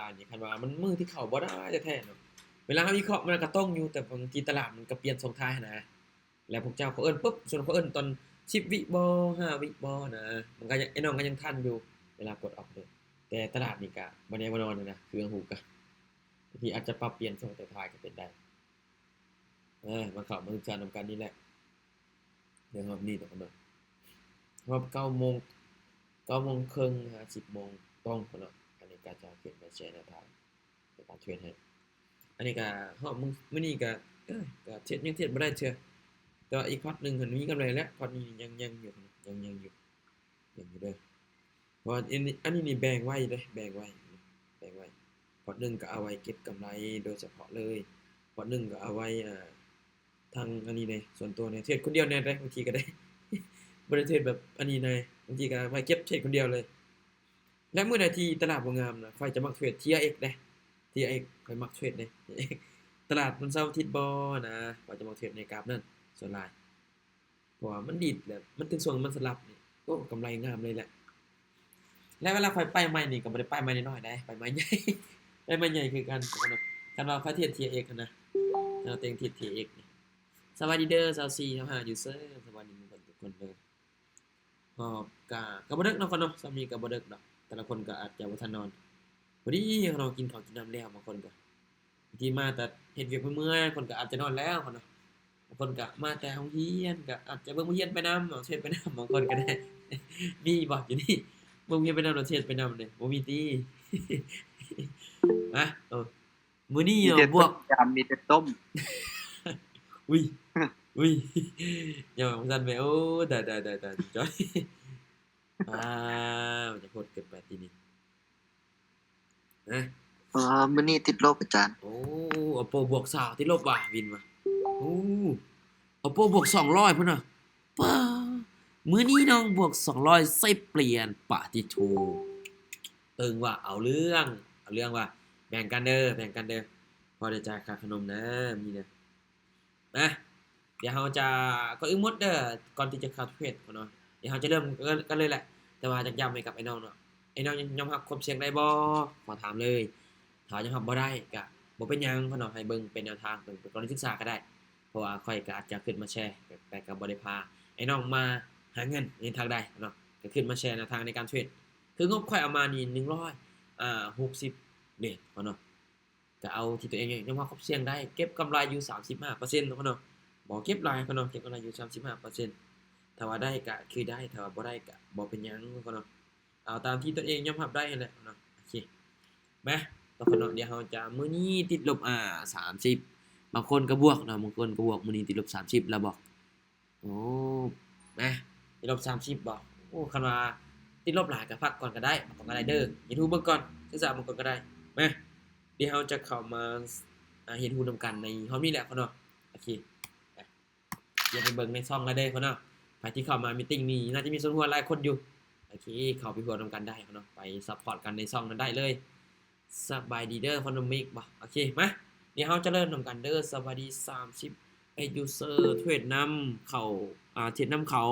ອັນນີ້ຄັນວ່າມັນມື້ທີ່ເຂົ້າບໍ່ໄດ້ແທ້ໆເນາະ ເວລາເຮົາວິເຄາະມັນກໍຕົງຢູ່ ແຕ່ບາງທີຕະຫຼາດມັນກໍປ່ຽນຊ່ອງທາງຫັ້ນນະ ແລ້ວພວກເຈົ້າເຂົາເອີ້ນປຶບ ສ່ວນເຂົາເອີ້ນຕອນສິບວິບໍ ຫ້າວິບໍນະ ມັນກໍຍັງ ໄອ້ນ້ອງກໍຍັງທັນຢູ່ ເວລາກົດອອກເດີ ແຕ່ຕະຫຼາດນີ້ກະບໍ່ແນ່ບໍ່ນອນນະ ຄືຫູກະ ບາງທີອາດຈະປັບປ່ຽນຊ່ອງແຕ່ທ້າຍກໍເປັນໄດ້. ເອີ ມາເຂົ້າມາສຶກສານຳກັນນີ້ແຫຼະ ໃນຮອບນີ້ເນາະ ຮອບເກົ້າໂມງ ເກົ້າໂມງເຄິ່ງຫາສິບໂມງຕົງເນາະ ອັນນີ້ກໍຈະຂຶ້ນມາແຊແນວທາງໃນການເທຣດໃຫ້ ອັນນີ້ກໍຮອບມື້ ມື້ນີ້ກໍ ເອີ ກໍເທຣດ ຍັງເທຣດບໍ່ໄດ້ເທື່ອ ແຕ່ວ່າອີກພອດໜຶ່ງຫັ້ນມີກຳໄລແລ້ວ ພອດນີ້ຍັງ ຍັງຢູ່ ຍັງ ຍັງຢູ່ ຍັງຢູ່ເດີ ເພາະວ່າອັນນີ້ ອັນນີ້ນີ້ແບ່ງໄວ້ເດ້ ແບ່ງໄວ້ ແບ່ງໄວ້ ພອດໜຶ່ງກໍເອົາໄວ້ເກັບກຳໄລໂດຍສະເພາະເລີຍ ພອດໜຶ່ງກໍເອົາໄວ້ ອ່າ ທາງອັນນີ້ແດ່ ສ່ວນຕົວແດ່ ເທຣດຄົນດຽວແດ່ ບາງທີກໍໄດ້ ບໍ່ໄດ້ເທຣດແບບອັນນີ້ນະ ບາງທີກໍໄວ້ເກັບເທຣດຄົນດຽວເລີຍ ແລະ ມື້ໃດທີ່ຕະຫຼາດບໍ່ງາມນະ ຂ້ອຍຈະມັກເທຣດ ທີອາເອັກ ເດ້ ທີອາເອັກ ຂ້ອຍມັກເທຣດເດ້ ຕະຫຼາດວັນເສົາອາທິດບໍ່ນະ ຂ້ອຍຈະມັກເທຣດໃນກາບນັ້ນສ່ວນຫຼາຍ ເພາະວ່າມັນດີດແຫຼະ ມັນເຖິງຊ່ວງມັນສະຫຼັບນີ້ ໂອ້ ກຳໄລງາມເລີຍແຫຼະ ແລະ ເວລາຂ້ອຍໄປໄມ້ນີ້ກໍບໍ່ໄດ້ໄປໄມ້ນ້ອຍໆເດ້ ໄປໄມ້ໃຫຍ່ ໄປໄມ້ໃຫຍ່ຄືກັນ ຄັນວ່າຂ້ອຍເທຣດ ທີອາເອັກ ຫັ້ນນະ ຄັນວ່າຕົວເອງເທຣດ ທີອາເອັກ ນີ້ ສະບາຍດີເດີ ຊາວສີ່ ຊາວຫ້າ ຢູເຊີ ສະບາຍດີໝູ່ເພິ່ນທຸກຄົນເດີ ກໍ ກໍ ກໍບໍ່ເດິກເນາະ ເນາະ ຊ່ຳນີ້ກໍບໍ່ເດິກດອກ ແຕ່ລະຄົນກໍອາດຈະບໍ່ທັນນອນ ພໍດີເນາະ ກິນເຂົ້າກິນນ້ຳແລ້ວ ບາງຄົນກໍ ບາງທີມາແຕ່ເຮັດວຽກເມື່ອຍໆ ຄົນກໍອາດຈະນອນແລ້ວເນາະ ບາງຄົນກໍມາແຕ່ໂຮງຮຽນ ກໍອາດຈະເບິ່ງໂຮງຮຽນໄປນຳ ເນາະ ເຮັດໄປນຳ ບາງຄົນກໍໄດ້ ມີບໍ່ຢູ່ນີ້ ເບິ່ງໂຮງຮຽນໄປນຳ ເນາະ ເຮັດໄປນຳເດ້ ບໍ່ມີຕິ ມາ ເອີ ມື້ນີ້ເນາະ ບວກ ມີແຕ່ຕົ້ມ ອຸ້ຍ ອຸ້ຍ ຢ່າວ່າຊັ້ນແມ ໂອ້ ຕາຍໆໆໆ ຈອຍ ອ້າວ ຈະໂພດເກີນໄປຕິນີ້ ຮະ ເອີ ມື້ນີ້ຕິດລົບອາຈານ ໂອ້ ໂອໂປບວກຊາວ ຕິດລົບວ່າ ວິນວ່າ ໂອ້ ໂອໂປບວກສອງຮ້ອຍພຸ້ນນະ ປ້າ ມື້ນີ້ນ້ອງບວກສອງຮ້ອຍສິບຫຼຽນ ປາຕິໂທ ເຕີງວ່າ ເອົາເລື່ອງ ເອົາເລື່ອງວ່າ ແບ່ງກັນເດີ ແບ່ງກັນເດີ ພໍໄດ້ຈ່າຍຄ່າຂະໜົມນະ ມີເດີ ມາ ດຽວເຮົາຈະ ກ່ອນອື່ນໝົດເດີ ກ່ອນທີ່ຈະເຂົ້າເທຣດເນາະ ດຽວເຮົາຈະເລີ່ມກັນເລີຍແຫຼະ ແຕ່ວ່າຢາກຢ້ຳໃຫ້ກັບໄອ້ນ້ອງເນາະ ໄອ້ນ້ອງຍອມຮັບຄວາມສ່ຽງໄດ້ບໍ່? ຂໍຖາມເລີຍ ຖ້າຍອມຮັບບໍ່ໄດ້ກະບໍ່ເປັນຫຍັງເນາະ ໃຫ້ເບິ່ງເປັນແນວທາງ ເປັນ ເປັນກໍລະນີສຶກສາກໍໄດ້ ເພາະວ່າຂ້ອຍກໍອາດຈະຂຶ້ນມາແຊ ແຕ່ກໍບໍ່ໄດ້ພາໄອ້ນ້ອງມາຫາເງິນໃນທາງໃດເນາະ ກໍຂຶ້ນມາແຊແນວທາງໃນການເທຣດ ຄືງົບຂ້ອຍເອົາມານີ້ໜຶ່ງຮ້ອຍ ອ່າ ຫົກສິບເນາະ ກໍເອົາທີ່ຕົວເອງຍອມຮັບຄວາມສ່ຽງໄດ້ ເກັບກຳໄລຢູ່ສາມສິບຫ້າເປີເຊັນເນາະ ບໍ່ເກັບຫຼາຍເນາະ ເກັບກຳໄລຢູ່ສາມສິບຫ້າເປີເຊັນ ຖ້າວ່າໄດ້ກະຄືໄດ້ ຖ້າວ່າບໍ່ໄດ້ກະບໍ່ເປັນຫຍັງເນາະ ເອົາຕາມທີ່ຕົວເອງຍອມຮັບໄດ້ຫັ້ນແຫຼະເນາະ ໂອເຄ ມາ ບາງຄົນເນາະ ດຽວເຮົາຈະ ມື້ນີ້ຕິດລົບ ອ່າ ສາມສິບ ບາງຄົນກໍບວກເນາະ ບາງຄົນກໍບວກ ມື້ນີ້ຕິດລົບສາມສິບແລ້ວບໍ່ ໂອ້ ມາ ຕິດລົບສາມສິບບໍ່ ໂອ້ ຄັນວ່າຕິດລົບຫຼາຍກໍພັກກ່ອນກໍໄດ້ ພັກກ່ອນກໍໄດ້ເດີ ຮຽນຮູ້ເບິ່ງກ່ອນ ສຶກສາເບິ່ງກ່ອນກໍໄດ້ ມາ ດຽວເຮົາຈະເຂົ້າມາ ອ່າ ຮຽນຮູ້ນຳກັນໃນຮອບນີ້ແຫຼະເນາະ ໂອເຄ ໄປ ດຽວໄປເບິ່ງໃນຊ່ອງລະເດີເນາະ ໃຜທີ່ເຂົ້າມາມີຕິງນີ້ ໜ້າຈະມີສ່ວນຮ່ວມຫຼາຍຄົນຢູ່ ໂອເຄ ເຂົ້າໄປຮ່ວມນຳກັນໄດ້ເນາະ ໄປຊັບພອດກັນໃນຊ່ອງນັ້ນໄດ້ເລີຍ ສະບາຍດີເດີ ຄອນໂດມິກບໍ່ ໂອເຄ ມາ ດຽວເຮົາຈະເລີ່ມນຳກັນເດີ ສະບາຍດີສາມສິບເອັດຢູເຊີ ເທຣດນຳເຂົາ ອ່າ ເທຣດນຳເຂົາ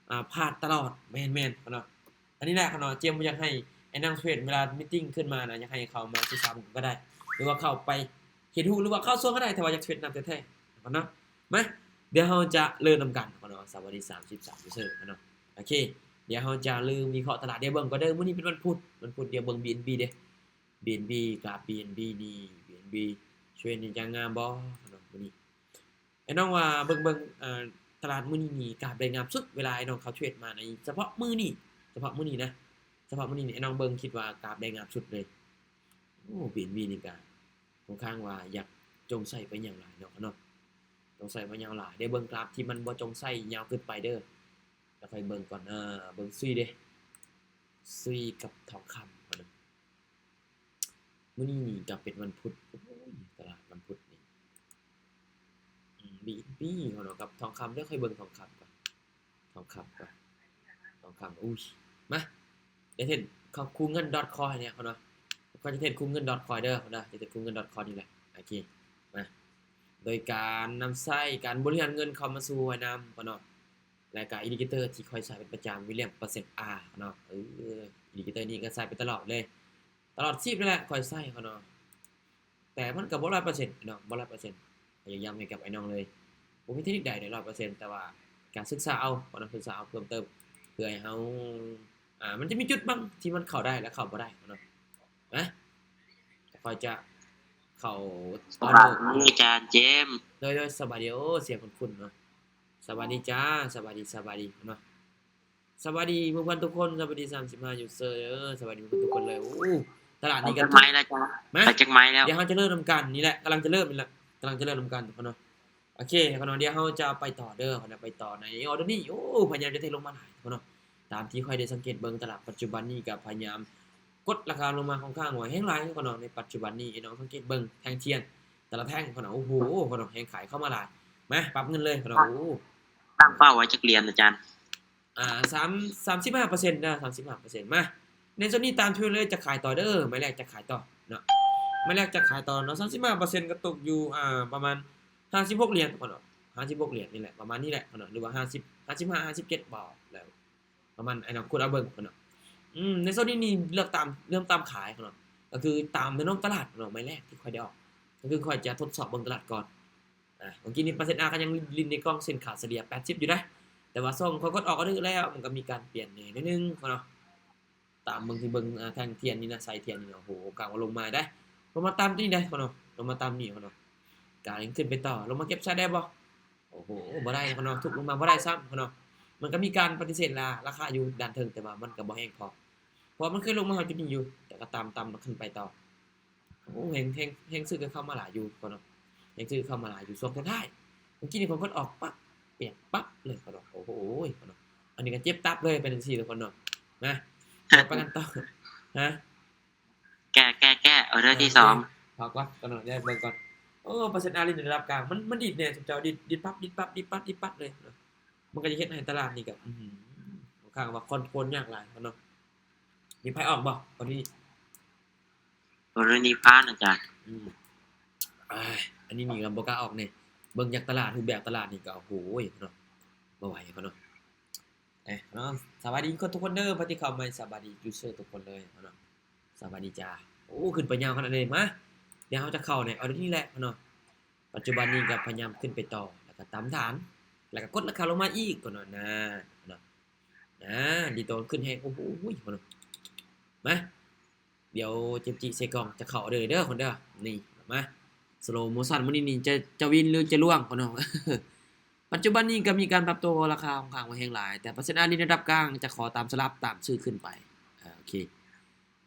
ອ່າ ພາດຕະຫຼອດ ແມ່ນໆເນາະ ອັນນີ້ແຫຼະເນາະ ເຈມບໍ່ຢາກໃຫ້ໄອ້ນັ່ງເທຣດ ເວລາມີຕິງຂຶ້ນມານະ ຢາກໃຫ້ເຂົ້າມາສຶກສາເບິ່ງກໍໄດ້ ຫຼືວ່າເຂົ້າໄປຮຽນຮູ້ ຫຼືວ່າເຂົ້າຊ່ວງກໍໄດ້ ຖ້າວ່າຢາກເທຣດນຳແທ້ໆເນາະ ມາ ດຽວເຮົາຈະເລີ່ມນຳກັນເນາະ ສະບາຍດີສາມສິບສາມຢູເຊີເນາະ ໂອເຄ ດຽວເຮົາຈະເລີ່ມວິເຄາະຕະຫຼາດ ດຽວເບິ່ງກ່ອນເດີ ມື້ນີ້ເປັນວັນພຸດ ວັນພຸດ ດຽວເບິ່ງບີເອັນບີເດ້ ບີເອັນບີ ກາບບີເອັນບີນີ້ ບີເອັນບີເທຣນນີ້ຈະງາມບໍ່ເນາະ ມື້ນີ້ ໄອ້ນ້ອງວ່າເບິ່ງ ເບິ່ງ ເອີ ຕະຫຼາດມື້ນີ້ນີ້ກາບໄດ້ງາມສຸດ ເວລາໄອ້ນ້ອງເຂົ້າເທຣດມາໃນສະເພາະມື້ນີ້ ສະເພາະມື້ນີ້ນະ ສະເພາະມື້ນີ້ນີ້ ໄອ້ນ້ອງເບິ່ງຄິດວ່າກາບໄດ້ງາມສຸດເລີຍ ໂອ້ ບີເອັນບີນີ້ກະຂ້ອນຂ້າງວ່າຢາກຈົ່ງໃສ່ໄປຫຍັງຫຼາຍເນາະ ເນາະ ຈົ່ງໃສ່ໄປຫຍັງຫຼາຍ ດຽວເບິ່ງກາບທີ່ມັນບໍ່ຈົ່ງໃສ່ຍາວເກີນໄປເດີ ແລ້ວຄ່ອຍເບິ່ງກ່ອນ ເອີ ເບິ່ງຊຸຍເດ້ ຊຸຍກັບທອງຄຳ ມື້ນີ້ນີ້ກໍເປັນວັນພຸດ ໂອ້ຍ ຕະຫຼາດວັນພຸດນີ້ ອືມ ບີເອັນບີເນາະ ກັບທອງຄຳ ດຽວຄ່ອຍເບິ່ງທອງຄຳກ່ອນ ທອງຄຳກ່ອນ ທອງຄຳ ອຸ້ຍ ມາ ຈະເທຣດເຂົ້າຄູ່ເງິນດອດຄອຍນີ້ເນາະ ຂ້ອຍຈະເທຣດຄູ່ເງິນດອດຄອຍເດີ ຈະເທຣດຄູ່ເງິນດອດຄອຍນີ້ແຫຼະ ໂອເຄ ມາ ໂດຍການນຳໃຊ້ການບໍລິຫານເງິນເຂົ້າມາສູ່ໃຫ້ນຳເນາະ ແລະກະອິນດິເຄເຕີທີ່ຂ້ອຍໃຊ້ເປັນປະຈຳ ວິລຽມເປີເຊັນອາເນາະ ເອີ ອິນດິເຄເຕີນີ້ກໍໃຊ້ໄປຕະຫຼອດເລີຍ ຕ ຕະຫຼອດຊີບນີ້ແຫຼະຂ້ອຍໃຊ້ເນາະ ແຕ່ມັນກໍບໍ່ຮ້ອຍເປີເຊັນເນາະ ບໍ່ຮ້ອຍເປີເຊັນ ກໍຢາກຢ້ຳໃຫ້ກັບອ້າຍນ້ອງເລີຍ ບໍ່ມີເທັກນິກໃດໄດ້ຮ້ອຍເປີເຊັນ ແຕ່ວ່າການສຶກສາເອົາເນາະ ສຶກສາເອົາເພີ່ມເຕີມ ເພື່ອໃຫ້ເຮົາ ອ່າ ມັນຈະມີຈຸດບາງທີ່ມັນເຂົ້າໄດ້ ແລະ ເຂົ້າບໍ່ໄດ້ເນາະ ນະ ຂ້ອຍຈະເຂົ້າ ສະບາຍດີອາຈານເຈມ ໂດຍ ໂດຍ ສະບາຍດີ ໂອ້ ສຽງຄຸ້ນໆເນາະ ສະບາຍດີຈ້າ ສະບາຍດີ ສະບາຍດີເນາະ ສະບາຍດີໝູ່ເພື່ອນທຸກຄົນ ສະບາຍດີສາມສິບຫ້າຢູເຊີເດີ ສະບາຍດີໝູ່ເພື່ອນທຸກຄົນເລີຍ ໂອ້ ຕະຫຼາດນີ້ກໍ ໄປຈັກໄມ້ແລ້ວຈ້າ ມາ ໄປຈັກໄມ້ແລ້ວ ດຽວເຮົາຈະເລີ່ມນຳກັນນີ້ແຫຼະ ກຳລັງຈະເລີ່ມນີ້ແຫຼະ ກຳລັງຈະເລີ່ມນຳກັນເນາະ ໂອເຄ ເນາະ ດຽວເຮົາຈະໄປຕໍ່ເດີ ເຮົາໄປຕໍ່ໃນອໍເດີນີ້ ໂອ້ ພະຍາຍາມຈະເທລົງມາຫຼາຍເນາະ ຕາມທີ່ຂ້ອຍໄດ້ສັງເກດເບິ່ງຕະຫຼາດປັດຈຸບັນນີ້ກໍພະຍາຍາມກົດລາຄາລົງມາຄ່ອນຂ້າງວ່າແຮງຫຼາຍເນາະ ໃນປັດຈຸບັນນີ້ເນາະ ສັງເກດເບິ່ງແທ່ງທຽນ ແຕ່ລະແທ່ງເນາະ ໂອ້ໂຫ ເນາະ ແຮງຂາຍເຂົ້າມາຫຼາຍ ມາປັບເງິນເລີຍເນາະ ໂອ້ ຕັ້ງເປົ້າໄວ້ຈັກຫຼຽນອາຈານ? ອ່າ ສາມ ສາມສິບຫ້າເປີເຊັນເດີ ສາມສິບຫ້າເປີເຊັນ ມາ ໃນໂຊນນີ້ຕາມເທຣນເລີຍ ຈະຂາຍຕໍ່ເດີ ໄມ້ແລກຈະຂາຍຕໍ່ເນາະ ໄມ້ແລກຈະຂາຍຕໍ່ເນາະ ສາມສິບຫ້າເປີເຊັນກໍຕົກຢູ່ ອ່າ ປະມານຫ້າສິບຫົກຫຼຽນເນາະ ຫ້າສິບຫົກຫຼຽນນີ້ແຫຼະ ປະມານນີ້ແຫຼະເນາະ ຫຼືວ່າຫ້າສິບ ຫ້າສິບຫ້າ ຫ້າສິບເຈັດບໍ່ ແລ້ວປະມານ ອ້າຍນ້ອງກົດເອົາເບິ່ງເນາະ ອືມ ໃນໂຊນນີ້ນີ້ເລືອກຕາມ ເລີ່ມຕາມຂາຍເນາະ ກໍຄືຕາມແນວໂນ້ມຕະຫຼາດເນາະ ໄມ້ແລກທີ່ຂ້ອຍໄດ້ອອກ ກໍຄືຂ້ອຍຈະທົດສອບເບິ່ງຕະຫຼາດກ່ອນ ອ່າ ເມື່ອກີ້ນີ້ເປີເຊັນອາກໍຍັງຫຼິ້ນໃນກ້ອງເສັ້ນຄ່າສະເລ່ຍແປດສິບຢູ່ເດ້ ແຕ່ວ່າຊ່ວງຂ້ອຍກົດອອກອອເດີແລ້ວ ມັນກໍມີການປ່ຽນແດ່ໜ້ອຍໜຶ່ງເນາະ ຕາມເບິ່ງທີ່ເບິ່ງ ອ່າ ແທ່ງທຽນນີ້ນະ ສາຍທຽນນີ້ນະ ໂອ້ໂຫ ກາງວ່າລົງມາໄດ້ ລົງມາຕາມນີ້ໄດ້ເນາະ ລົງມາຕາມນີ້ເນາະ ກາຍັງຂຶ້ນໄປຕໍ່ ລົງມາເກັບໃຊ້ໄດ້ບໍ່? ໂອ້ໂຫ ບໍ່ໄດ້ເນາະ ທຸບລົງມາບໍ່ໄດ້ຊ້ຳເນາະ ມັນກໍມີການປະຕິເສດລາ ລາຄາຢູ່ດ້ານເທິງ ແຕ່ວ່າມັນກໍບໍ່ແຮງພໍ ເພາະວ່າມັນເຄີຍລົງມາຮອດຈຸດນີ້ຢູ່ ແຕ່ກໍຕາມ ຕາມຂຶ້ນໄປຕໍ່ ໂອ້ ແຮງ ແຮງ ແຮງຊື້ກໍເຂົ້າມາຫຼາຍຢູ່ເນາະ ແຮງຊື້ເຂົ້າມາຫຼາຍຢູ່ຊ່ວງທ້າຍໆ ເມື່ອກີ້ນີ້ຂ້ອຍກົດອອກປັບ ປ່ຽນປັບເລີຍເນາະ ໂອ້ໂຫ ເນາະ ອັນນີ້ກໍເຈັບຕັບເລີຍ ເປັນຈັ່ງຊີ້ທຸກຄົນເນາະ ມາ ເຮົາໄປກັນຕໍ່ ຮະ ແກ້ ແກ້ ແກ້ ອໍເດີທີສອງ ເອົາກ່ອນເນາະ ດຽວເບິ່ງກ່ອນ ໂອ້ ເປີເຊັນອາລິນໃນລະດັບກາງ ມັນ ມັນດີດແນ່ ຊຸມເຈົ້າ ດີດ ດີດປັບ ດີດປັບ ດີດປັບ ດີດປັບເລີຍເນາະ ມັນກໍຈະເຮັດໃຫ້ຕະຫຼາດນີ້ກໍ ອື ຄ່ອນຂ້າງວ່າຄອນໂທຣນຍາກຫຼາຍເນາະ ມີໃຜອອກບໍ່? ຕອນນີ້ ກໍເລີຍນີ້ຜ່ານອາຈານ ອືມ ອາຍ ອັນນີ້ນີ້ກໍບໍ່ກ້າອອກເດ້ ເບິ່ງຈາກຕະຫຼາດ ຮູບແບບຕະຫຼາດນີ້ກໍ ໂອ້ໂຫ ເນາະ ບໍ່ໄຫວເນາະ ເອີ ເນາະ ສະບາຍດີທຸກຄົນເດີ ຜູ້ທີ່ເຂົ້າໃໝ່ ສະບາຍດີຢູເຊີທຸກຄົນເລີຍເນາະ ສະບາຍດີຈ້າ ໂອ້ ຂຶ້ນໄປຍາວຂະໜາດນີ້ ມາ ດຽວເຮົາຈະເຂົ້າໃນອໍເດີນີ້ແຫຼະເນາະ ປັດຈຸບັນນີ້ກໍພະຍາຍາມຂຶ້ນໄປຕໍ່ ແລ້ວກໍຕາມຖານ ແລ້ວກໍກົດລາຄາລົງມາອີກເນາະ ນາ ນາ ດີໂຕຂຶ້ນແຮງ ໂອ້ໂຫ ເນາະ ມາ ດຽວເຈັບຈິໃສ່ກ່ອງ ຈະເຂົ້າເດີ ເດີຄົນເດີ ນີ້ ມາ ສະໂລໂມຊັນມື້ນີ້ນີ້ ຈະ ຈະວິນ ຫຼື ຈະລ່ວງເນາະ ປັດຈຸບັນນີ້ກໍມີການປັບຕົວລາຄາຄ່ອນຂ້າງວ່າແຮງຫຼາຍ ແຕ່ເປີເຊັນອາລິນລະດັບກາງຈະຂໍຕາມສະຫຼັບຕາມຊື້ຂຶ້ນໄປ ອາ ໂອເຄ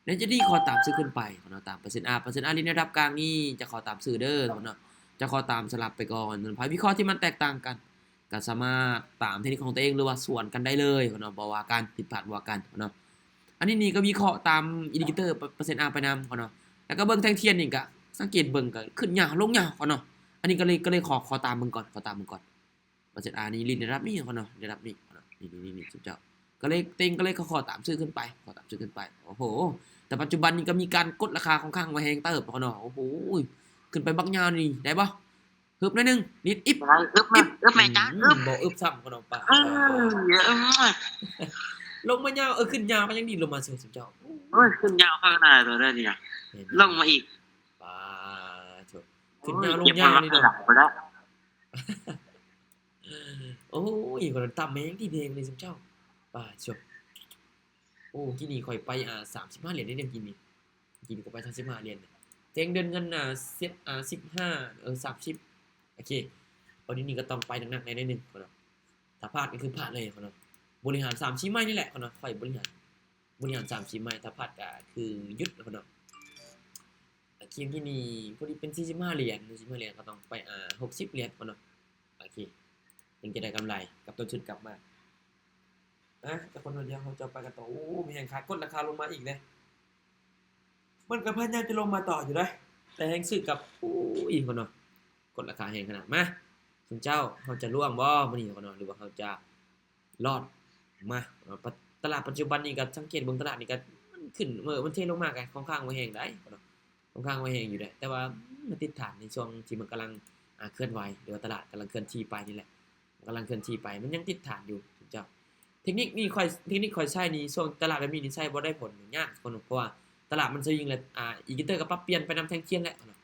ໃນຈຸດນີ້ຂໍຕາມຊື້ຂຶ້ນໄປເນາະ ຕາມເປີເຊັນອາ ເປີເຊັນອາລິນລະດັບກາງນີ້ຈະຂໍຕາມຊື້ເດີເນາະ ຈະຂໍຕາມສະຫຼັບໄປກ່ອນ ໃຜວິເຄາະທີ່ມັນແຕກຕ່າງກັນ ກໍສາມາດຕາມເທັກນິກຂອງຕົວເອງ ຫຼືວ່າສວນກັນໄດ້ເລີຍເນາະ ບໍ່ວ່າກັນ ຜິດພາດບໍ່ວ່າກັນເນາະ ອັນນີ້ນີ້ກໍວິເຄາະຕາມອິນດິເຄເຕີເປີເຊັນອາໄປນຳເນາະ ແລ້ວກໍເບິ່ງແທ່ງທຽນນີ້ກໍສັງເກດເບິ່ງກໍຂຶ້ນຍາວລົງຍາວເນາະ ອັນນີ້ກໍເລີຍ ກໍເລີຍຂໍ ຂໍຕາມເບິ່ງກ່ອນ ຂໍຕາມເບິ່ງກ່ອນ ເປີເຊັນອານີ້ຫຼິ້ນລະດັບນີ້ເນາະ ລະດັບນີ້ເນາະ ນີ້ໆໆ ຊຸມເຈົ້າ ກໍເລີຍເຕັງ ກໍເລີຍຂໍຕາມຊື້ຂຶ້ນໄປ ຂໍຕາມຊື້ຂຶ້ນໄປ ໂອ້ໂຫ ແຕ່ປັດຈຸບັນນີ້ກໍມີການກົດລາຄາຄ່ອນຂ້າງວ່າແຮງເຕີບເນາະ ໂອ້ໂຫ ຂຶ້ນໄປບັກຍາວນີ້ ໄດ້ບໍ່? ຮຶບໜ້ອຍໜຶ່ງ ນິດ ອຶບ ອຶບແມ່ ອືມ ອຶບແມ່ຈ້າ ອືມ ບໍ່ອຶບຊ້ຳເນາະ ປາ ເອີ ລົງມາຍາວ ເອີ ຂຶ້ນຍາວກໍຍັງດີດລົງມາເຊີຍ ຊຸມເຈົ້າ ໂອ້ຍ ຂຶ້ນຍາວຂະໜາດນັ້ນເລີຍນີ້ ແມ່ນໆ ລົງມາອີກ ປາໂທ້ ຂຶ້ນຍາວລົງຍາວນີ້ເນາະ ໂອ້ຍ ຕຳແຮງທີ່ແພງເລີຍຊຸມເຈົ້າ ປາໂທ້ ໂອ້ ກີ້ນີ້ຂ້ອຍໄປ ອ່າ ສາມສິບຫ້າຫຼຽນເດ້ ກີ້ນີ້ ກິນເຂົ້າໄປສາມສິບຫ້າຫຼຽນ ແທງເດີນເງິນ ອ່າ ສິບ ອ່າ ສິບຫ້າ ເອີ ສາມສິບ ໂອເຄ ເອົາ ດຽວນີ້ກໍຕ້ອງໄປໜັກໆແດ່ໜ້ອຍໜຶ່ງເນາະ ຖ້າພາດກໍຄືພາດເລີຍເນາະ ບໍລິຫານສາມສີ່ໄມ້ນີ້ແຫຼະເນາະ ຂ້ອຍບໍລິຫານ ບໍລິຫານສາມສີ່ໄມ້ ຖ້າພາດກໍຄືຢຸດເນາະ ໂອເຄ ດຽວນີ້ພໍດີເປັນສີ່ສິບຫ້າຫຼຽນ ສີ່ສິບຫ້າຫຼຽນກໍຕ້ອງໄປ ອ່າ ຫົກສິບຫຼຽນເນາະ ໂອເຄ ເພິ່ນຈະໄດ້ກຳໄລກັບຕົ້ນທຶນກັບມາ ອ່ະ ແຕ່ຄົນດຽວເຮົາຈະໄປກັນຕໍ່ ໂອ້ ມີແຮງຂາຍກົດລາຄາລົງມາອີກເດ້ ມັນກໍພະຍາຍາມຈະລົງມາຕໍ່ຢູ່ເດ້ ແຕ່ແຮງຊື້ກັບ ໂອ້ຍ ເນາະ ກົດລາຄາແຮງຂະໜາດ ມາ ຊຸມເຈົ້າ ເຮົາຈະລ່ວງບໍ່ມື້ນີ້ເນາະ ຫຼືວ່າເຮົາຈະລອດ ມາ ເນາະ ຕະຫຼາດປັດຈຸບັນນີ້ກໍສັງເກດເບິ່ງຕະຫຼາດນີ້ກໍ ມັນຂຶ້ນ ເອີ ມັນເທລົງມາກໍຄ່ອນຂ້າງວ່າແຮງໄດ໋ເນາະ ຄ່ອນຂ້າງວ່າແຮງຢູ່ເດ້ ແຕ່ວ່າ ອືມ ມັນຕິດຖານໃນຊ່ວງທີ່ມັນກຳລັງ ອ່າ ເຄື່ອນໄຫວ ຫຼືວ່າຕະຫຼາດກຳລັງເຄື່ອນທີ່ໄປນີ້ແຫຼະ ກຳລັງເຄື່ອນທີ່ໄປ ມັນຍັງຕິດຖານຢູ່ເຈົ້າ. ເທັກນິກນີ້ຂ້ອຍ ເທັກນິກຂ້ອຍໃຊ້ນີ້ ຊ່ວງຕະຫຼາດແບບນີ້ນີ້ໃຊ້ບໍ່ໄດ້ຜົນ ຍາກ ເພາະວ່າ ຕະຫຼາດມັນສະວິງແລ້ວ ອ່າ ອິນດິເຕີກໍປັບປ່ຽນໄປນຳແທ່ງທຽນແຫຼະເນາະ.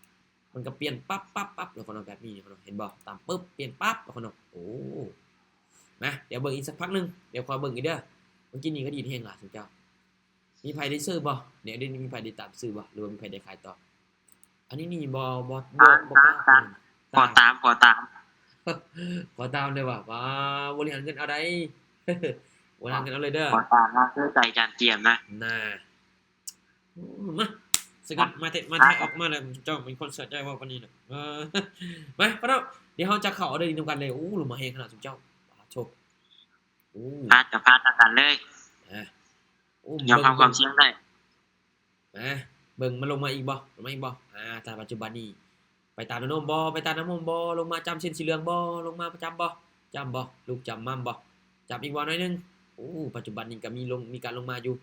ມັນກໍປ່ຽນປັບ ປັບ ປັບ ແລ້ວເນາະ ແບບນີ້ເນາະ. ເຫັນບໍ່? ຕຳປຶບ ປ່ຽນປັບ ແລ້ວເນາະ. ໂອ້ ມາ ດຽວເບິ່ງອີກສັກພັກໜຶ່ງ ດຽວຂໍເບິ່ງອີກເດີ. ເມື່ອກີ້ນີ້ກໍດີດແຮງຫຼາຍຊຸມເຈົ້າ. ມີໃຜໄດ້ຊື້ບໍ່? ແນວນີ້ມີໃຜໄດ້ຕາມຊື້ບໍ່ ຫຼືວ່າມີໃຜໄດ້ຂາຍຕໍ່? ອັນນີ້ນີ້ບໍ່ ບໍ່ ບໍ່ ບໍ່ກ້າ ຕາມ ຂໍຕາມ ຂໍຕາມ ຂໍຕາມເດີວ່າ ວ່າບໍລິຫານເງິນເອົາໃດ ບໍລິຫານເງິນເອົາເລີຍເດີ ຂໍຕາມນະ ເຊື່ອໃຈຈານຈຽມນະ ນະ. ໂອ້ ມາ ສະກັດ ມາແທ້ ມາແທ້ ອອກມາແລ້ວ ເຈົ້າເປັນຄົນເຊື່ອໃຈເວົ້າປານນີ້ນະ. ເອີ ມາ ພໍ່ນ້ອງ ດຽວເຮົາຈະເຂົ້າອອເດີນຳກັນເລີຍ. ໂອ້ ລົມມາແຮງຂະໜາດຊຸມເຈົ້າ ປາໂທ້. ໂອ້ ພາດກໍພາດນຳກັນເລີຍ ອ່າ ໂອ້ ຍອມຮັບຄວາມສ່ຽງໄດ້. ມາເບິ່ງ ມັນລົງມາອີກບໍ່ ລົງມາອີກບໍ່? ອ່າ ແຕ່ປັດຈຸບັນນີ້ ໄປຕາມແນວໂນ້ມບໍ່ ໄປຕາມແນວໂນ້ມບໍ່? ລົງມາຈ້ຳເສັ້ນສີເຫຼືອງບໍ່? ລົງມາຈ້ຳບໍ່? ຈ້ຳບໍ່? ລູກຈ້ຳໝ່ຳບໍ່? ຈ້ຳອີກບໍ່ໜ້ອຍໜຶ່ງ? ໂອ້ ປັດຈຸບັນນີ້ກໍມີລົງ ມີການລົງມາຢູ່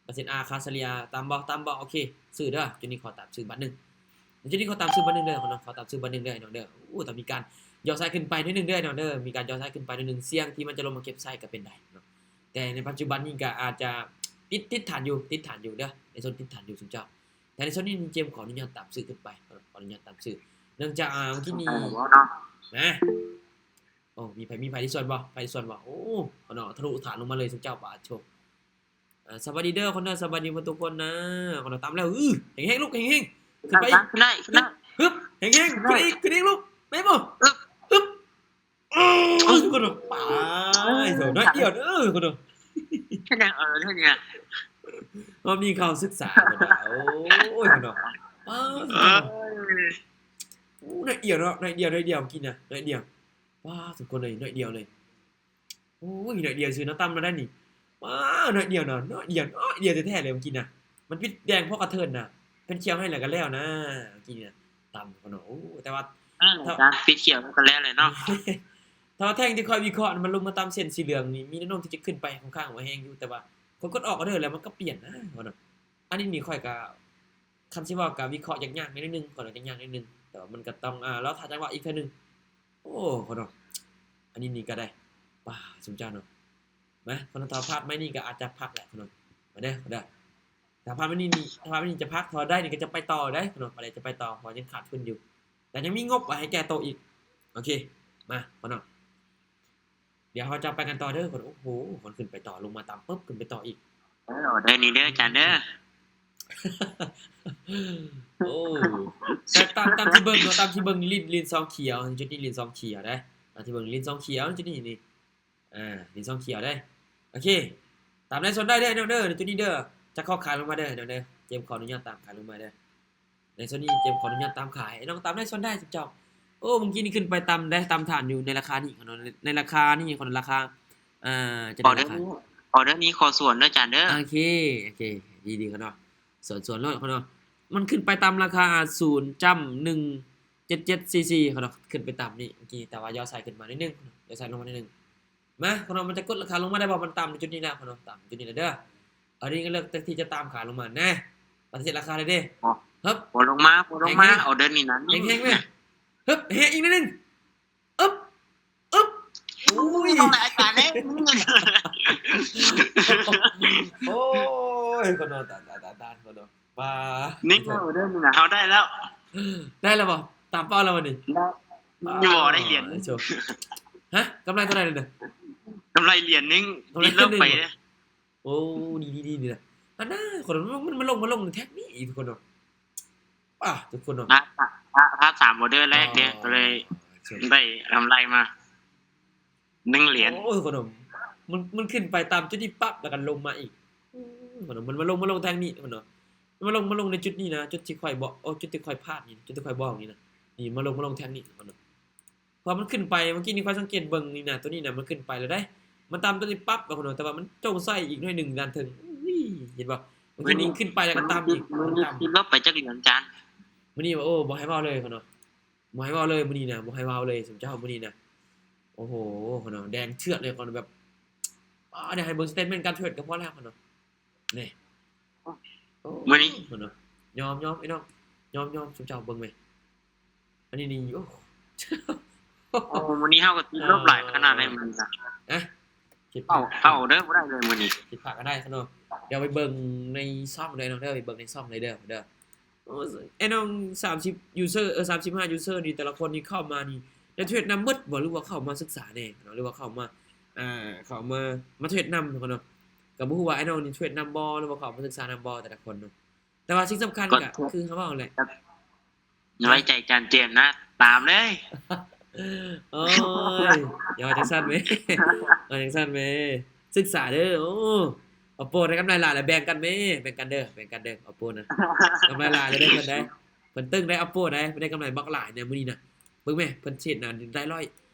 ເປີເຊັນ ອາ ຄ່າສະເລ່ຍ ຕ່ຳບໍ່? ຕ່ຳບໍ່? ໂອເຄ ຊື້ເດີ. ຈຸດນີ້ຂໍຕາມຊື້ບາດໜຶ່ງ ຈຸດນີ້ຂໍຕາມຊື້ບາດໜຶ່ງເດີ ຂໍຕາມຊື້ບາດໜຶ່ງເດີ ນ້ອງເດີ. ໂອ້ ຕ້ອງມີການຍໍ້ໄຊຂຶ້ນໄປໜ້ອຍໜຶ່ງເດີ ນ້ອງເດີ ມີການຍໍ້ໄຊຂຶ້ນໄປໜ້ອຍໜຶ່ງ ສ່ຽງທີ່ມັນຈະລົງມາເກັບໄຊກໍເປັນໄດ້ເນາະ. ແຕ່ໃນປັດຈຸບັນນີ້ກໍອາດຈະຕິດ ຕິດຖານຢູ່ ຕິດຖານຢູ່ເດີ ໃນໂຊນຕິດຖານຢູ່ຊຸມເຈົ້າ. ແຕ່ໃນໂຊນນີ້ເຈມຂໍອະນຸຍາດຕາມຊື້ຂຶ້ນໄປ ຂໍອະນຸຍາດຕາມຊື້ ເນື່ອງຈາກ ອ່າ ມື້ກີ້ນີ້ນະ. ໂອ້ ມີໃຜ ມີໃຜທີ່ສ່ວນບໍ່ ໃຜທີ່ສ່ວນບໍ່? ໂອ້ ເນາະ ທະລຸຖານລົງມາເລີຍຊຸມເຈົ້າ ປາດໂທ້. ອ່າ ສະບາຍດີເດີຄົນເດີ ສະບາຍດີໝົດທຸກຄົນນະ ເນາະ. ຕາມແລ້ວ ອື ແຮງໆ ລູກ ແຮງໆ ຂຶ້ນໄປອີກ ຂຶ້ນໄດ້ ຂຶ້ນໄດ້ ຮຶບ ຮຶບ ແຮງໆ ຂຶ້ນໄດ້ ຂຶ້ນອີກ ຂຶ້ນອີກລູກ ໄດ້ບໍ່? ອຶບ ຮຶບ ໂອ້ຍ ທຸກຄົນເນາະ ໄປ ເອີ ໜ້ອຍດຽວເດີ ທຸກຄົນເນາະ. ເຮັດຫຍັງ ເອີ ເຮັດຫຍັງ? ຮອບນີ້ເຂົ້າສຶກສາ ທຸກຄົນເນາະ ໂອ້ຍ ທຸກຄົນເນາະ ປາດ ເອີ ໂອ້ ໜ້ອຍດຽວເນາະ ໜ້ອຍດຽວ ໜ້ອຍດຽວ ເມື່ອກີ້ນະ ໜ້ອຍດຽວ ປາດ ທຸກຄົນເອີຍ ໜ້ອຍດຽວເລີຍ. ໂອ້ຍ ໜ້ອຍດຽວຊື່ເນາະ ຕຳມາໄດ້ນີ້ ວ້າ ໜ້ອຍດຽວເນາະ ໜ້ອຍດຽວ ໜ້ອຍດຽວແທ້ໆເລີຍເມື່ອກີ້ນະ. ມັນປິດແດງພໍກະເທີນນະ ເພິ່ນຂຽວໃຫ້ແລ້ວກໍແລ້ວນະ ເມື່ອກີ້ນະ ຕຳເຂົາເນາະ. ໂອ້ ແຕ່ວ່າ ອ່າ ຈານປິດຂຽວກໍແລ້ວແຫຼະເນາະ. ຖ້າວ່າແທ່ງທີ່ຂ້ອຍວິເຄາະມັນລົງມາຕາມເສັ້ນສີເຫຼືອງນີ້ ມີແນວໂນ້ມທີ່ຈະຂຶ້ນໄປຂ້ອນຂ້າງວ່າແຮງຢູ່ ແຕ່ວ່າຂ້ອຍກົດອອກອອເດີແລ້ວມັນກໍປ່ຽນນະ ເຂົາເນາະ. ອັນນີ້ນີ້ຂ້ອຍກໍ ຄັນຊິເວົ້າກໍວິເຄາະຍາກໆໜ້ອຍໜຶ່ງ ຂ້ອຍວ່າຍາກໜ້ອຍໜຶ່ງ ແຕ່ວ່າມັນກໍຕ້ອງ ອ່າ ລໍຖ້າຈັງຫວະອີກເທື່ອໜຶ່ງ. ໂອ້ ເຂົາເນາະ ອັນນີ້ນີ້ກໍໄດ້ ປາ ຊຸມເຈົ້າເນາະ. ມາ ເຂົາເນາະ ຖ້າພາດໄມ້ນີ້ກໍອາດຈະພັກແຫຼະ ເຂົາເນາະ. ມາເດີ ມາເດີ ຖ້າພາດໄມ້ນີ້ນີ້ ຖ້າພາດໄມ້ນີ້ຈະພັກ ຖ້າໄດ້ນີ້ກໍຈະໄປຕໍ່ໄດ້ ເຂົາເນາະ ໄປໄດ້ ຈະໄປຕໍ່ ເພາະຍັງຂາດທຶນຢູ່ ແຕ່ຍັງມີງົບໄວ້ໃຫ້ແກ່ໂຕອີກ. ໂອເຄ ມາ ເຂົາເນາະ ດຽວເຮົາຈະໄປກັນຕໍ່ເດີ ໂອ້ໂຫ ມັນຂຶ້ນໄປຕໍ່ ລົງມາຕາມປຶບ ຂຶ້ນໄປຕໍ່ອີກ. ເອີ ອອເດີນີ້ເດີ ອາຈານເດີ. ໂອ້ ແຕ່ຕາມ ຕາມທີ່ເບິ່ງເນາະ ຕາມທີ່ເບິ່ງ ຫຼິ້ນ ຫຼິ້ນຊອງຂຽວ ຈຸດນີ້ຫຼິ້ນຊອງຂຽວເດ້ ຕາມທີ່ເບິ່ງຫຼິ້ນຊອງຂຽວ ຈຸດນີ້ນີ້ ອ່າ ຫຼິ້ນຊອງຂຽວເດ້. ໂອເຄ ຕາມໃນໂຊນໄດ້ເດີ ນ້ອງເດີ ຈຸດນີ້ເດີ ຈະຂໍຂາຍລົງມາເດີ ນ້ອງເດີ ເຈມຂໍອະນຸຍາດຕາມຂາຍລົງມາເດີ. ໃນໂຊນນີ້ເຈມຂໍອະນຸຍາດຕາມຂາຍ ນ້ອງຕາມໃນໂຊນໄດ້ ເຈົ້າ. ໂອ້ ມື້ກີ້ນີ້ຂຶ້ນໄປຕາມໄດ້ ຕາມຖານຢູ່ໃນລາຄານີ້ ເນາະ ໃນລາຄານີ້ ຄົນລາຄາ ອ່າ ຈະໄດ້ລາຄາ ອອເດີນີ້ຂໍສວນເດີ ອາຈານເດີ. ໂອເຄ ໂອເຄ ດີໆ ເນາະ ສວນ ສວນໂລດເນາະ. ມັນຂຶ້ນໄປຕາມລາຄາ ສູນຈຸດໜຶ່ງເຈັດເຈັດສີ່ສີ່ ເນາະ ຂຶ້ນໄປຕາມນີ້ເມື່ອກີ້ ແຕ່ວ່າຍໍ້ໄຊຂຶ້ນມາໜ້ອຍໜຶ່ງ ຍໍ້ໄຊລົງມາໜ້ອຍໜຶ່ງ. ມາ ເຂົາເນາະ ມັນຈະກົດລາຄາລົງມາໄດ້ບໍ່? ມັນຕາມໃນຈຸດນີ້ແລ້ວ ເຂົາເນາະ ຕາມໃນຈຸດນີ້ແລ້ວເດີ. ອັນນີ້ກໍເລືອກທີ່ຈະຕາມຂາລົງມາແນ່ ປະຕິເສດລາຄາໄດ້ເດ້. ບໍ່ ຮຶບ ບໍ່ລົງມາ ບໍ່ລົງມາ ແຮງໆ ອອເດີນີ້ນະ ແຮງໆ ເລີຍ ຮຶບ ແຮງອີກໜ້ອຍໜຶ່ງ ອຶບ ອຶບ ໂອ້ຍ ອາຈານເດ້ ໂອ້ຍ ເຂົາເນາະ ຕາຍໆໆໆ ເຂົາເນາະ ວ່າ ນີ້ເດີ ນີ້ນະ ເຮົາໄດ້ແລ້ວ ໄດ້ແລ້ວບໍ່? ຕາມເປົ້າແລ້ວບໍ່ນີ້? ໄດ້ ບໍ່ ໄດ້ຫຼຽນໜຶ່ງ. ຮະ ກຳໄລເທົ່າໃດເດີ? ກຳໄລຫຼຽນໜຶ່ງ ກຳໄລຫຼຽນໜຶ່ງ ຕິດລົບໄປເດີ. ໂອ້ ດີໆໆ ນີ້ນະ ອັນນະ ຄົນມັນ ມັນລົງ ມັນລົງແທັກນີ້ ທຸກຄົນເນາະ ປາ ທຸກຄົນເນາະ. ພາດ ພາດ ພາດສາມອອເດີແລກເດ້ ກໍເລີຍໄດ້ກຳໄລມາ ໜຶ່ງຫຼຽນ. ໂອ້ຍ ຄົນເນາະ ມັນ ມັນຂຶ້ນໄປຕາມຈຸດນີ້ປັບ ແລ້ວກໍລົງມາອີກ ອືມ ຄົນເນາະ ມັນມາລົງ ມາລົງແທັກນີ້ ຄົນເນາະ ມັນມາລົງ ມາລົງໃນຈຸດນີ້ນະ ຈຸດທີ່ຂ້ອຍບອກ ໂອ້ ຈຸດທີ່ຂ້ອຍພາດນີ້ ຈຸດທີ່ຂ້ອຍບອກນີ້ນະ ນີ້ມາລົງ ມາລົງແທັກນີ້ ຄົນເນາະ. ເພາະມັນຂຶ້ນໄປ ເມື່ອກີ້ນີ້ຂ້ອຍສັງເກດເບິ່ງນີ້ນະ ໂຕນີ້ນະ ມັນຂຶ້ນໄປແລ້ວເດ້ ມັນຕາມໂຕນີ້ປັບ ແລ້ວເນາະ ແຕ່ວ່າມັນຈົ່ງໃສ່ອີກໜ້ອຍໜຶ່ງດ້ານເທິງ ເຮີ້ຍ ເຫັນບໍ່? ເມື່ອກີ້ນີ້ຂຶ້ນໄປແລ້ວກໍຕາມອີກ ມັນຕິດລົບໄປຈັກຫຼຽນ ອາຈານ? ມື້ນີ້ ໂອ້ ບໍ່ໃຫ້ເວົ້າເລີຍເນາະ ບໍ່ໃຫ້ເວົ້າເລີຍມື້ນີ້ນະ ບໍ່ໃຫ້ເວົ້າເລີຍ ຊຸມເຈົ້າມື້ນີ້ນະ. ໂອ້ໂຫ ເນາະ ແດງເຖືອດເລີຍ ເນາະ ແບບ ອາ ດຽວໃຫ້ເບິ່ງສະເຕດເມັນການເທຣດກໍພໍແລ້ວ ເນາະ. ນີ້ ໂອ້ ມື້ນີ້ ເນາະ ຍອມ ຍອມ ໄອ້ນ້ອງ ຍອມ ຍອມ ຊຸມເຈົ້າເບິ່ງແມະ ອັນນີ້ນີ້ ໂອ້ ໂອ້ ມື້ນີ້ເຮົາກໍຕິດລົບຫຼາຍຂະໜາດໃດມື້ນີ້ນະ. ຮະ ຜິດພາດ ເຂົ້າ ເຂົ້າເດີ ບໍ່ໄດ້ເລີຍມື້ນີ້ ຜິດພາດກໍໄດ້ ເນາະ. ດຽວໄປເບິ່ງໃນຊ່ອງເດີນ້ອງເດີ ໄປເບິ່ງໃນຊ່ອງເລີຍເດີ ເດີ. ໂອ້ ອ້າຍນ້ອງສາມສິບຢູເຊີ ເອີ ສາມສິບຫ້າຢູເຊີນີ້ ແຕ່ລະຄົນນີ້ເຂົ້າມານີ້ ໄດ້ເທຣດນຳໝົດບໍ່ ຫຼືວ່າເຂົ້າມາສຶກສາແດ່ເນາະ ຫຼືວ່າເຂົ້າມາ ອ່າ ເຂົ້າມາ ມາເທຣດນຳເນາະ? ກະບໍ່ຮູ້ວ່າອ້າຍນ້ອງນີ້ເທຣດນຳບໍ່ ຫຼືວ່າເຂົ້າມາສຶກສານຳບໍ່ ແຕ່ລະຄົນເນາະ. ແຕ່ວ່າສິ່ງສຳຄັນກະຄືເຮົາເວົ້າແຫຼະ ໄວ້ໃຈຈານເຈມນະ ຕາມເລີຍ. ໂອ້ຍ ຢ່າວ່າຈັ່ງຊັ້ນແມ້ ວ່າຈັ່ງຊັ້ນແມ້ ສຶກສາເດີ. ໂອ້ ໂອໂປໄດ້ກຳໄລຫຼາຍແລ້ວ ແບ່ງກັນແມ້ ແບ່ງກັນເດີ ແບ່ງກັນເດີ ໂອໂປນະ ກຳໄລຫຼາຍແລ້ວເດີ ເພິ່ນໄດ້ ເພິ່ນຕຶງໄດ້ ໂອໂປໄດ້ ເພິ່ນໄດ້ກຳໄລບັກຫຼາຍໃນມື້ນີ້ນະ. ເບິ່ງແມ້ ເພິ່ນເທຣດນະ ໄດ້ຮ້ອຍ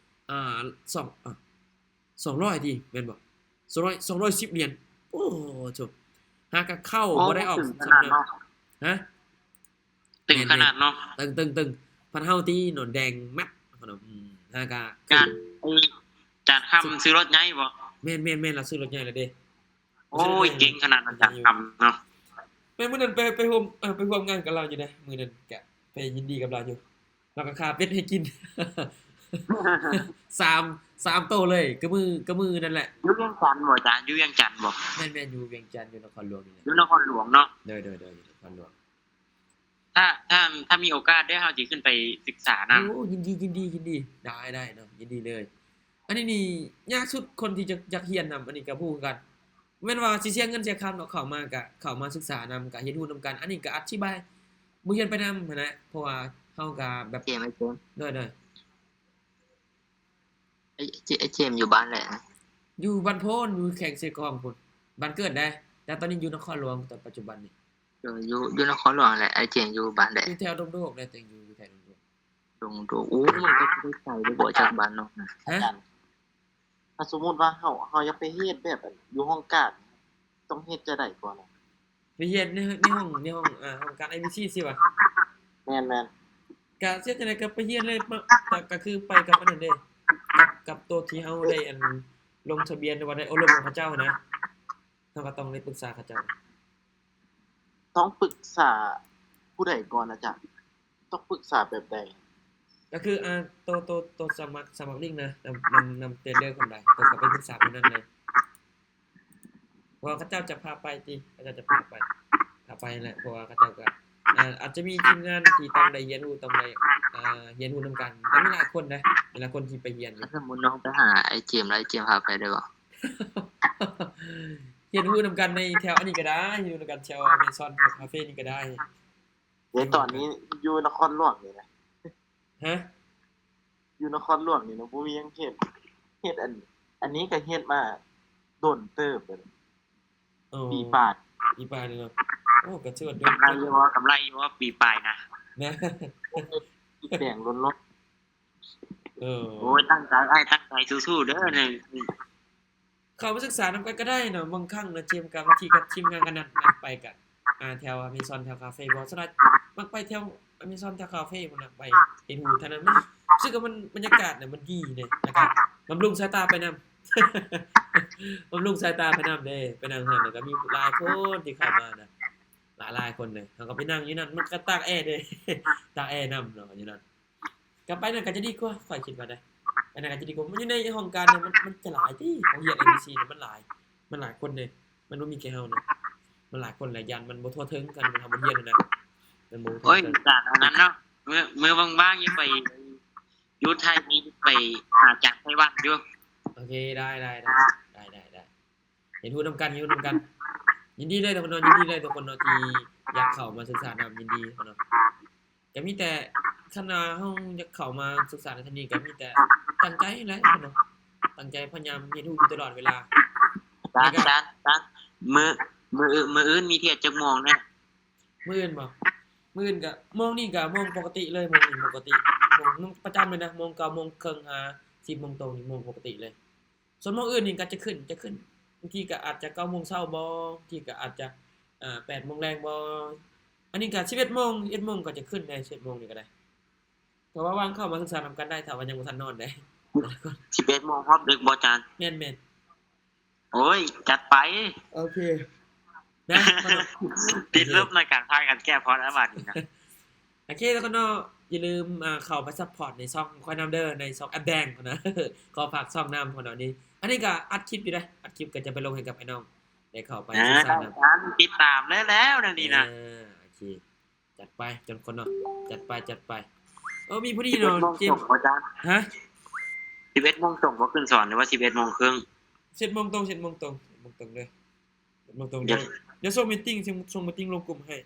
ອ່າ ສອງ ອ່າ ສອງຮ້ອຍຕິ ແມ່ນບໍ່? ສອງຮ້ອຍ ສອງຮ້ອຍສິບຫຼຽນ. ໂອ້ໂຫ ຫາກະເຂົ້າບໍ່ໄດ້ອອກ ໂອ້ ເຖິງຂະໜາດນັ້ນເນາະ. ຮະ? ເຖິງຂະໜາດເນາະ. ເຖິງ ເຖິງ ເຖິງ ພັດເຮົາຕິເນາະ ແດງແມັດເນາະ. ອືມ ຫາກະ ຈານ ໄອ້ ຈານຄຳຊື້ລົດໃຫຍ່ບໍ່? ແມ່ນໆໆ ລາວຊື້ລົດໃຫຍ່ແລ້ວເດ້. ໂອ້ຍ ເກັ່ງຂະໜາດນັ້ນ ຈານຄຳເນາະ. ແມ່ນ ມື້ນັ້ນໄປ ໄປຮ່ວມ ເອີ ໄປຮ່ວມງານກັບລາວຢູ່ເດ້ ມື້ນັ້ນກະໄປຍິນດີກັບລາວຢູ່. ລາວກະຂ້າເປັດໃຫ້ກິນ ສາມ ສາມໂຕເລີຍ ກະມື້ ກະມື້ນັ້ນແຫຼະ. ຢູ່ວຽງຈັນບໍ່ອາຈານ? ຢູ່ວຽງຈັນບໍ່? ແມ່ນໆ ຢູ່ວຽງຈັນ ຢູ່ນະຄອນຫຼວງນີ້ແຫຼະ. ຢູ່ນະຄອນຫຼວງເນາະ. ໂດຍໆໆ ຢູ່ນະຄອນຫຼວງ. ຖ້າ ຖ້າ ຖ້າມີໂອກາດເດີ ເຮົາຊິຂຶ້ນໄປສຶກສານຳ. ໂອ້ ຍິນດີ ຍິນດີ ຍິນດີ ໄດ້ ໄດ້ເນາະ ຍິນດີເລີຍ. ອັນນີ້ນີ້ຍາກສຸດ ຄົນທີ່ຢາກ ຢາກຮຽນນຳ ອັນນີ້ກະບໍ່ຮູ້ຄືກັນ. ແມ່ນວ່າຊິເສຍເງິນເສຍຄຳເນາະ ເຂົ້າມາກະເຂົ້າມາສຶກສານຳ ກະຮຽນຮູ້ນຳກັນ. ອັນນີ້ກະອະທິບາຍ ບໍ່ຮຽນໄປນຳຫັ້ນແຫຼະ ເພາະວ່າເຮົາກະແບບ ເກມ ໄອ້ເກມ ໂດຍໆ ໄອ້ ໄອ້ເຈມຢູ່ບ້ານໃດ? ຢູ່ບ້ານໂພນ ຢູ່ແຂວງເຊກອງພຸ້ນ ບ້ານເກີດເດ້ ແຕ່ຕອນນີ້ຢູ່ນະຄອນຫຼວງ ຕອນປັດຈຸບັນນີ້. ເອີ ຢູ່ ຢູ່ນະຄອນຫຼວງແຫຼະ. ໄອ້ເຈມຢູ່ບ້ານໃດ? ຢູ່ແຖວດອນໂດກເດ້ ແຕ່ຢູ່ ຢູ່ແຖວດອນໂດກ. ດອນໂດກ ໂອ້ ມັນກະໄກຢູ່ບໍ່ ຈາກບ້ານນ້ອງນະ? ຮະ? ຖ້າສົມມຸດວ່າເຮົາ ເຮົາຢາກໄປເຮັດແບບຢູ່ຫ້ອງການ ຕ້ອງເຮັດຈັ່ງໃດກ່ອນ? ໄປຮຽນໃນ ໃນຫ້ອງ ໃນຫ້ອງ ອ່າ ຫ້ອງການ ໄອບີຊີ ຊີ້ຫວາ? ແມ່ນໆ. ກະເຮັດຈັ່ງໃດກະໄປຮຽນເລີຍ ກະ ກະຄືໄປກັບອັນນັ້ນເດ້ ກັບ ກັບໂຕທີ່ເຮົາໄດ້ອັນລົງທະບຽນ ຫຼືວ່າໄດ້ອົບຮົມກັບເຂົາເຈົ້າຫັ້ນນະ. ເຮົາກະຕ້ອງໄດ້ປຶກສາເຂົາເຈົ້າ. ຕ້ອງປຶກສາຜູ້ໃດກ່ອນອາຈານ? ຕ້ອງປຶກສາແບບໃດ? ກະຄື ອ່າ ໂຕ ໂຕ ໂຕສະໝັກ ສະໝັກລິ້ງນະ ນຳ ນຳ ນຳເທຣດເດີຄົນໃດ ໂຕກະໄປປຶກສາຄົນນັ້ນເລີຍ ເພາະວ່າເຂົາເຈົ້າຈະພາໄປຕິ ເຂົາເຈົ້າຈະພາໄປ ພາໄປຫັ້ນແຫຼະ ເພາະວ່າເຂົາເຈົ້າກະ ອ່າ ອາດຈະມີທີມງານທີ່ຕ້ອງໄດ້ຮຽນຮູ້ ຕ້ອງໄດ້ ອ່າ ຮຽນຮູ້ນຳກັນ ກະມີຫຼາຍຄົນເດ້ ມີຫຼາຍຄົນທີ່ໄປຮຽນຢູ່. ສົມມຸດນ້ອງໄປຫາໄອ້ເຈມ ແລ້ວໄອ້ເຈມພາໄປໄດ້ບໍ່? ຮຽນຮູ້ນຳກັນໃນແຖວອັນນີ້ກະໄດ້ ຮຽນຮູ້ນຳກັນແຖວອາເມຊອນ ແຖວຄາເຟນີ້ກະໄດ້. ເດ ຕອນນີ້ຢູ່ນະຄອນຫຼວງນີ້ນະ. ຮະ? ຢູ່ນະຄອນຫຼວງນີ້ນະ ບໍ່ມີຫຍັງເຮັດ ເຮັດອັນ ອັນນີ້ກະເຮັດມາດົນເຕີບແລ້ວ. ເອີ ປີປາຍ ປີປາຍນີ້ເນາະ. ໂອ້ ກະຖືວ່າດົນ ກຳໄລຢູ່ບໍ່? ກຳໄລຢູ່ບໍ່ ປີປາຍນະ? ນະ ແດງລົ້ນໆ. ເອີ ໂອ້ຍ ຕັ້ງໃຈອ້າຍ ຕັ້ງໃຈ ສູ້ໆເດີ. ເຂົ້າມາສຶກສານຳກັນກະໄດ້ເນາະ ບາງຄັ້ງນະ ເຈມກະ ບາງທີກະທີມງານກະນັດ ນັດໄປກະ ອ່າ ແຖວອາເມຊອນ ແຖວຄາເຟບໍ່ ສ່ວນຫຼາຍມັກໄປແຖວອາເມຊອນ ແຖວຄາເຟພຸ້ນນະ ໄປເຮັດຫູທາງນັ້ນ ມັນ ຮູ້ສຶກວ່າມັນ ບັນຍາກາດນະມັນດີເດ້ ແລ້ວກະບຳລຸງສາຍຕາໄປນຳ ບຳລຸງສາຍຕາໄປນຳເດ້. ໄປນັ່ງຫັ້ນລະກະມີຫຼາຍຄົນທີ່ເຂົ້າມານະ ຫຼາຍໆຄົນເດ້. ເຮົາກະໄປນັ່ງຢູ່ນັ້ນ ມັນກະຕາກແອເດ້ ຕາກແອນຳເນາະ ຢູ່ນັ້ນ. ກະໄປນັ້ນກະຈະດີກວ່າ ຂ້ອຍຄິດວ່າໄດ໋ ໄປນັ້ນກະຈະດີກວ່າ. ມັນຢູ່ໃນຫ້ອງການນະ ມັນ ມັນຈະຫຼາຍຕິ ຫ້ອງຮຽນ ເອັມບີຊີ ນະ ມັນຫຼາຍ ມັນຫຼາຍຄົນເດ້ ມັນບໍ່ມີແຕ່ເຮົານະ ມັນຫຼາຍຄົນຫຼາຍຢ່າງ ມັນບໍ່ທົ່ວເຖິງ ຄັນເຮົາບໍ່ຮຽນນະ ມັນບໍ່ທົ່ວເຖິງ. ໂອ້ຍ ກະອັນນັ້ນເນາະ ມື້ ມື້ວ່າງໆ ຢາກໄປຢູ່ໄທ ໄປຫາຈາກໄຕ້ຫວັນຢູ່. ໂອເຄ ໄດ້ໆໆ ຮຽນຮູ້ນຳກັນ ຮຽນຮູ້ນຳກັນ. ຍິນດີເລີຍທຸກຄົນເນາະ ຍິນດີເລີຍທຸກຄົນເນາະ ທີ່ຢາກເຂົ້າມາສຶກສານຳ ຍິນດີເນາະ. ກະມີແຕ່ ຄັນວ່າເຮົາຢາກເຂົ້າມາສຶກສາໃນທາງນີ້ ກະມີແຕ່ຕັ້ງໃຈແຫຼະເນາະ ຕັ້ງໃຈພະຍາຍາມຮຽນຮູ້ຢູ່ຕະຫຼອດເວລາ. ອາຈານ ອາຈານ ອາຈານ ມື້ ມື້ ມື້ອື່ນມີເທດຈັກໂມງແດ່? ມື້ອື່ນບໍ່? ມື້ອື່ນກະ ໂມງນີ້ກະໂມງປົກກະຕິເລີຍ ໂມງນີ້ປົກກະຕິ ໂມງປະຈຳເລີຍນະ ໂມງເກົ້າໂມງເຄິ່ງຫາສິບໂມງຕົງນີ້ ໂມງປົກກະຕິເລີຍ. ສ່ວນໂມງອື່ນນີ້ກະຈະຂຶ້ນ ຈະຂຶ້ນ ບາງທີກະອາດຈະເກົ້າໂມງເຊົ້າບໍ່ ບາງທີກະອາດຈະ ອ່າ ແປດໂມງແລງບໍ່. ອັນນີ້ກະສິບເອັດໂມງ ສິບເອັດໂມງກະຈະຂຶ້ນໄດ໋ ສິບເອັດໂມງນີ້ກະໄດ້ ເພາະວ່າວ່າງເຂົ້າມາສຶກສານຳກັນໄດ້ ຖ້າວ່າຍັງບໍ່ທັນນອນໄດ໋. ສິບເອັດໂມງຮອດດຶກບໍ່ອາຈານ? ແມ່ນໆ. ໂອ້ຍ ຈັດໄປ ໂອເຄ ນະ ຕິດລົບໃນການພາກັນແກ້ພອດແລ້ວບາດນີ້ນະ. ໂອເຄ ທຸກຄົນເນາະ ຢ່າລືມ ອ່າ ເຂົ້າໄປຊັບພອດໃນຊ່ອງຂ້ອຍນຳເດີ ໃນຊ່ອງແອັບແດງພຸ້ນນະ ຂໍຝາກຊ່ອງນຳພຸ້ນເນາະ. ນີ້ ອັນນີ້ກະອັດຄລິບຢູ່ເດ້ ອັດຄລິບກະຈະໄປລົງໃຫ້ກັບອ້າຍນ້ອງ ໄດ້ເຂົ້າໄປ ອ່າ ສຶກສານຳ ການຕິດຕາມແລ້ວໆແນວນີ້ນະ ອ່າ ໂອເຄ ຈັດໄປ ຈັນຄົນເນາະ ຈັດໄປ ຈັດໄປ. ໂອ້ ມີຜູ້ນີ້ ສິບເອັດ ເນາະ ໂມງ ເຈມ ສົ່ງບໍ່ຈານ ຮະ ສິບເອັດໂມງສົ່ງບໍ່ຂຶ້ນສອນ ຫຼືວ່າສິບເອັດໂມງເຄິ່ງ? ເຈັດໂມງຕົງ ເຈັດໂມງຕົງ ເຈັດໂມງຕົງເດີ ເຈັດໂມງຕົງ. ດຽວ ດຽວສົ່ງມີຕິງ ສົ່ງ ສົ່ງມີຕິງລົງກຸ່ມໃຫ້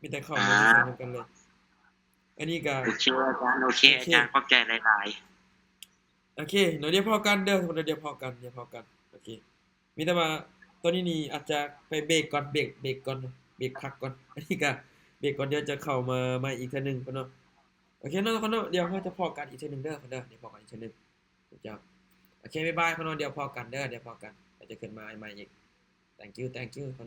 ມີແຕ່ເຂົ້າມາ ອ່າ ສຶກສານຳກັນເລີຍ. ອັນນີ້ກໍ ໂອເຄອາຈານ ໂອເຄ ໂອເຄ ອາຈານ ຂອບໃຈຫຼາຍໆ. ໂອເຄເນາະ ດຽວພໍ້ກັນເດີ ດຽວພໍ້ກັນ ດຽວພໍ້ກັນ. ໂອເຄ ມີແຕ່ວ່າຕອນນີ້ນີ້ອາດຈະໄປເບຣກກ່ອນ ເບຣກ ເບຣກກ່ອນ ເບຣກພັກກ່ອນ. ອັນນີ້ກໍເບຣກກ່ອນ ດຽວຈະເຂົ້າມາໃໝ່ອີກເທື່ອໜຶ່ງເນາະ. ໂອເຄເນາະ ດຽວເຮົາຈະພໍ້ກັນອີກເທື່ອໜຶ່ງເດີ ດຽວພໍ້ກັນອີກເທື່ອໜຶ່ງ. ເຈົ້າ ໂອເຄ ບາຍບາຍ ດຽວພໍ້ກັນເດີ ດຽວພໍ້ກັນ ດຽວຈະຂຶ້ນມາໃໝ່ອີກ. Thank you, thank you.